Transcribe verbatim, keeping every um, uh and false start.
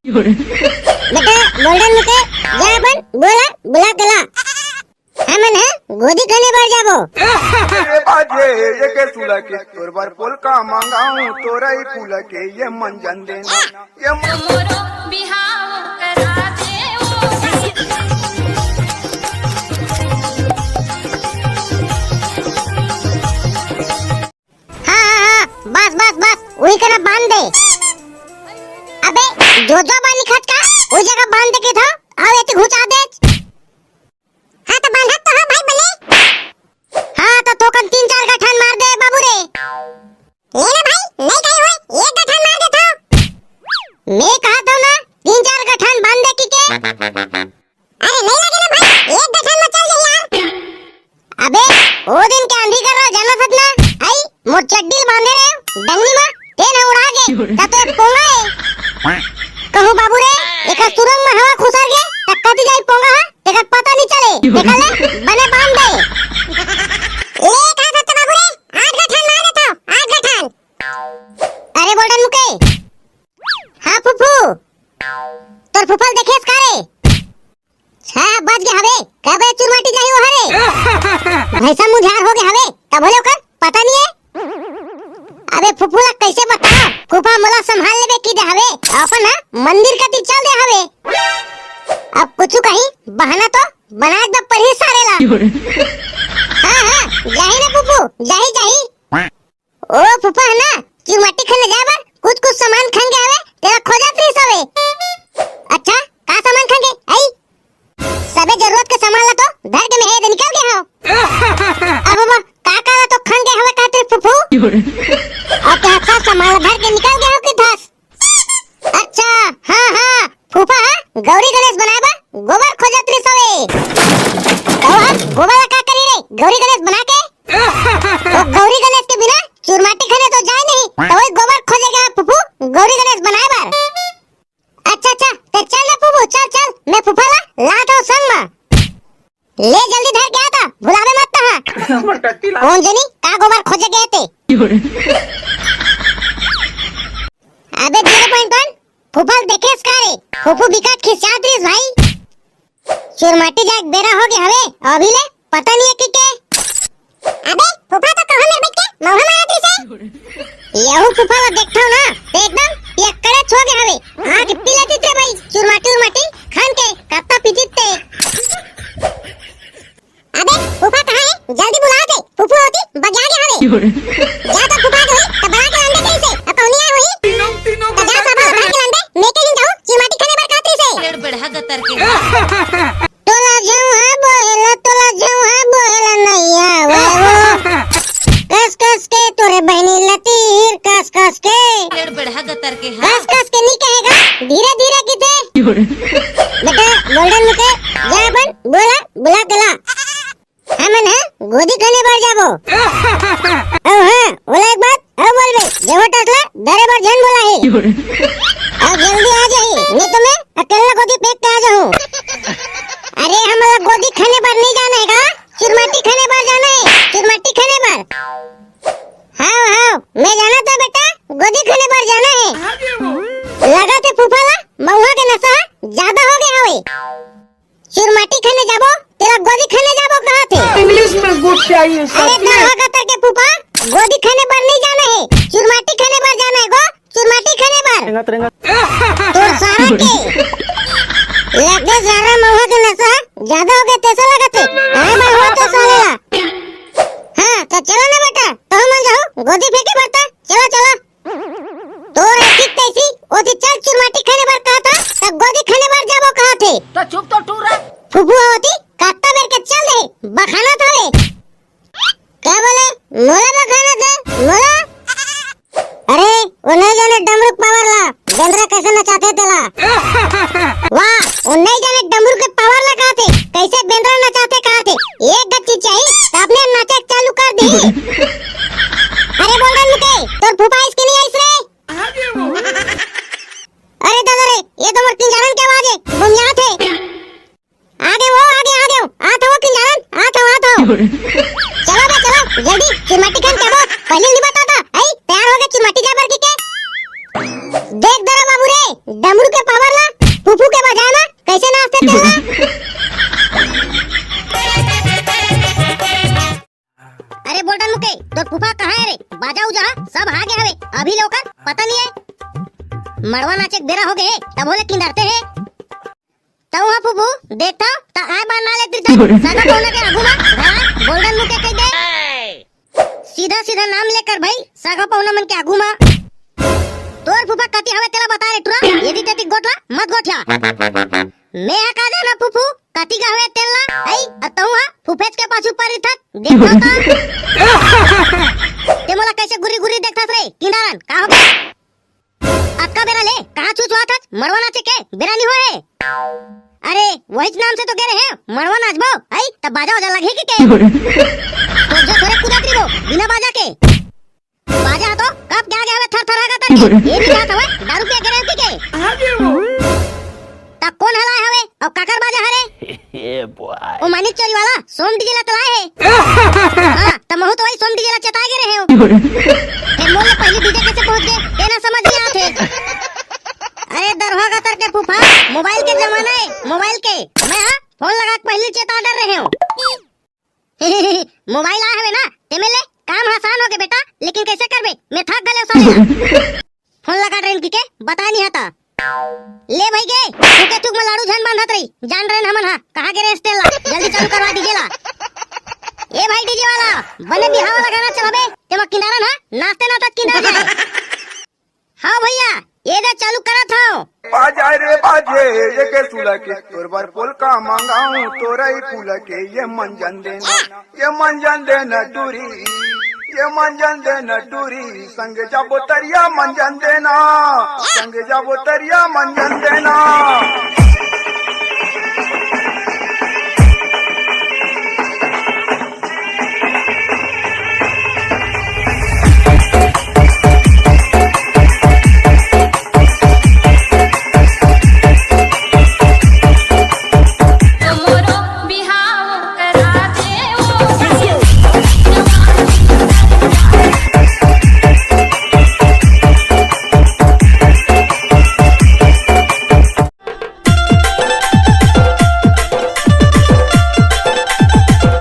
बेटा, गोल्डन मुके, जा अपन बोला, बुला के ला। हमन ह गोदी खने बर जाबो। रे बाजे, ये के सुला के, तोर बर पोलका मंगाऊं, तोरा ही फूला के, ये मंजन देना, ये मन मोरो बिहाव करा दे ओ। हाँ, हाँ, हाँ, बस, बस, बस, उही करा बांध दे। अबे, जो, जो बानी खत का, उही जगह बांध दे के था, अउ एती घुचा दे। हाँ, तो बांधत तो हो भाई बने। हाँ, तो थोकन तीन चार गठान मार दे बाबू रे। ले ना भाई, नहीं कही होय, एक गठान मार देथव। मैं कहत हूँ ना, तीन चार गठान बांध दे की के। अरे नहीं लगे ना भाई, एक गठान में चल जाही यार। अबे, ओ दिन के आंधी कर रहा जाना सतना, आई, मोर चड्डी ल बांधे रहे, डंगनी मा, तेन ह उड़ा गे, त तो एक पोंगा है। कहूँ बाबू रे, एक सुरंग में हवा खुसर गे, त कति जाई पोंगा हा, तेकर पता नहीं चले, देखा ले, बने बांध दे। ले, कहा सत्य बाबू रे, आठ गठान मार देथव, आठ गठान। अरे बोल्डन मुके। हाँ फुफू, तोर फुफल देखेस का रे? छह बज गे हवे, कब चुरमाटी जाही ओ हरे? भैंसा मुझार हो गे हवे, तब होले ओकर पता नहीं है। अबे फुफू ला कैसे बताओ? फूफा मोला संभाल लेबे की दे हवे, अपन हा मंदिर कती चल दे हवे। अब कुछ कहीं बहाना तो बनाए द पड़ही सारे ला। हाँ, हाँ, जाही ना फुफू, जाही, जाही। ओ फूफा है ना, चुरमाटी खाने जाए बर कुछ कुछ सामान खंगे हवे, तेला खोजत रहिस हवे। अच्छा, का सामान खंगे? आई, सबे जरूरत के सामान ला तो धर के मैं हे दे निकल गए हो। अब वो का का ला तो खंगे हवे कहते फूफू? और क्या सब सामान ला धर के निकल गए हो कि धस? अच्छा, हाँ, हाँ, फूफा हा गौरी गणेश बनाए बर गोबर खोजत रहिस हवे। तो हा गोबर ला का करी रे गौरी गणेश बना के? तो गौरी गणेश के बिना चुरमाटी खाने तो जाए नहीं, तो वही गोबर खोजे गया फूफू गौरी गणेश बनाए बर। अच्छा, अच्छा, ते चल ना फूफू, चल, चल, मैं फूफा ला लात हूँ संग मा। ले जल्दी धर के आ ता, भुलावे मत तहा। कौन जनी का गोबर खोजे गए ते? अबे जीरो पॉइंट वन, फूफा ल देखेस का रे? फूफू बिकट खिसियात रहिस भाई। चुरमाटी जाए के बेरा हो गए हवे, अभी ले पता नहीं है कि के। अबे फूफा तो कहो मेरे बच्चे, मौहा मारत रहिस है। यहू फूफा ला देखथव ना, ते एकदम पियक्कड़े छो गए हवे। आँख पी लेती थे भाई, चुरमाटी उरमाटी खान के कत्ता पीती ते। अबे फूफा कहाँ है? जल्दी बुला दे, फूफू होती बगिया गए हवे। जा तो फूफा जो है, तो बड़ा के लांदे कहीं से, अब पौनी आए हुई। तो जा सब भर के लांदे, मैं के नहीं जाऊँ, चुरमाटी खाने बर खातरी से। पेड़ बढ़ा गतर के। तोला जौहा बोएला, तोला जौहा बोएला नैया आवे वो। कस कस के तोरे बहनी लतीर, कस कस के। पेड़ बढ़ा गतर के, हाँ। कस कस के नहीं कहेगा, धीरे धीरे किथे। बेटा, गोल्डन मुके, जा अपन, बोला, बुला के ला। हमन ह गोदी खने बर जाबो। अउ हाँ, ओला एक बात अउ बोलबे, जेहो टसला डरे बर झन बोला हे। अउ जल्दी आ जाही, नहीं तो मैं अकेला गोदी फेंक के आ जाहूँ। अरे हमला गोदी खने बर नहीं जाना है का? चुरमाटी खने बर जाना है, चुरमाटी खने बर। हाँ, हाँ, मैं जाना था बेटा, गोदी खने बर जाना है। लगा थे फूफा ला, महुआ के नशा ज्यादा हो गया हवे। चुरमाटी खाने जाबो, तेरा गोदी खाने जाबो कहा थे? इंग्लिश में गुड चाहिए अरे सर। दोहा कतर के फूफा, गोदी खाने बर नहीं जाना है, चुरमाटी खाने बर जाना है गो, चुरमाटी खाने बर। रेंगत, रेंगत। तोर सारा के। लगे सारा महुआ के नशा ज्यादा हो गया, तैसा लगा थे। हाँ, मैं हुआ तो साले ला। हाँ, तो चलो ना बेटा, तो मन जाओ, गोदी फेंके बरता, चलो, चलो। तोर ऐसी तैसी, ओती चल चुरमाटी खाने बर कहा था, तब गोदी खाने बर जाबो कहा थे। तो चुप तो टूरा। फुफुआ होती, कत्ता मेर के चल दे, बखाना था रे। क्या बोले? मोला बखाना था, मोला? अरे, वो नहीं जाने डमरू पावर ला, बेंदरा कैसे नचाते तेला। वाह, वो नहीं जाने डमरू के पावर ला कहा थे, कैसे बेंदरा नचाते कहा थे। एक गच्ची चाहिए, तो अपने नाचे चालू कर दी। अरे बोल रहा मुके, तोर फूफा इसके नहीं आइस रे? अरे दादा रे, ये तो मोर किंजारन के आवाज है, बमियात है। आगे वो, आगे, आगे, आत हो किंजारन, आत हो, आत हो। चलो बे, चलो, जल्दी, चिमटी खान चलो, पहले नहीं बताता, आई, तैयार हो गए चिमटी जाबर की के? देख दरा बाबू रे, डमरू के पावर ला फूफू के बजाए मा कैसे नाचथे तेला। अरे बोल्डन मुके, तोर फूफा कहाँ हे रे? बाजा उजा सब हा गे हवे, अभी ले ओकर पता नहीं हे। मड़वा नाचे के बेरा हो गे हे, तभो ले किंदरते हे। तऊ हा फूफू, देखथव त आय बार ना लेत रिथस सगा पहुना के आगू मा, धरा, बोल्डन मुके कहि दे। सीधा सीधा नाम लेकर भाई, सगा पहुना मन के आगू मा। तोर फूफा कति हवे तेला बता रे टुरा, एती तेती गोठला मत गोठिया। मैं हा का जाना फूफू, कति का हवे तेला, अई, अ तऊ हा फूफेच के पाछू पड़ रिथस, देखथव त। ते मोला कैसे गुरी गुरी देखथस रे, किंदारन, का हो गे? अतका बेरा ले कहाँ चुचुआत हस? मड़वा नाचे के बेरा नी होए हे। अरे, वहीच नाम से तो गे रहे हँव, मड़वा नाचबो, हई, तब बाजा वाजा लगही कहिके। तो जो थोरे कुदत रहिबो, बिना बाजा के। बाजा तो कब के आगे हवे थर थर हागत हे। ये भी बात हवे, दारू पिए गे रहे हो कहिके। त कोन हलाए हवे, अउ काकर बाजा हरे? ओ मानिक चोरी वाला, सोम डीजे ला तलाए हे। हाँ, त महू तो वही सोम डीजे ला चेताए गे रहे हँव। फेर मोर ले पहिली डीजे कैसे पहुँच गे, तेन समझ नहीं आत हे। अरे दरभा गतर के फूफा, मोबाइल के जमाना हे, मोबाइल के। मैं हा फोन लगा के पहिली चेता डर रहे हँव। मोबाइल आए हवे ना, तेमे ले काम आसान हो गे बेटा, लेकिन कैसे करबे, मैं थक गले साले। फोन लगा रहे हँव कहिके, बता नहीं हता। ले भाई गे, तू के थूक में लाड़ू झन बांधत रही, जान रहे हमन हा, कहाँ गे रहे तेला, जल्दी चालू करवा डीजे ला। ए भाई डीजे वाला, बने बिहाव वाला गाना चलाबे, तेमा किंदारन हा, नाचते नाचत किंदार जाए। हाँ भैया, ये दे चालू करत हँव। बाजा रे बाजे, ये के सुला के, तोर बर पोलका मंगाऊं, तोरई फूल के, ये मंजन देना, ये मंजन देना टूरी, ये मंजन देना टूरी, संग जाबो तरिया मंजन देना, संग जाबो तरिया मंजन देना।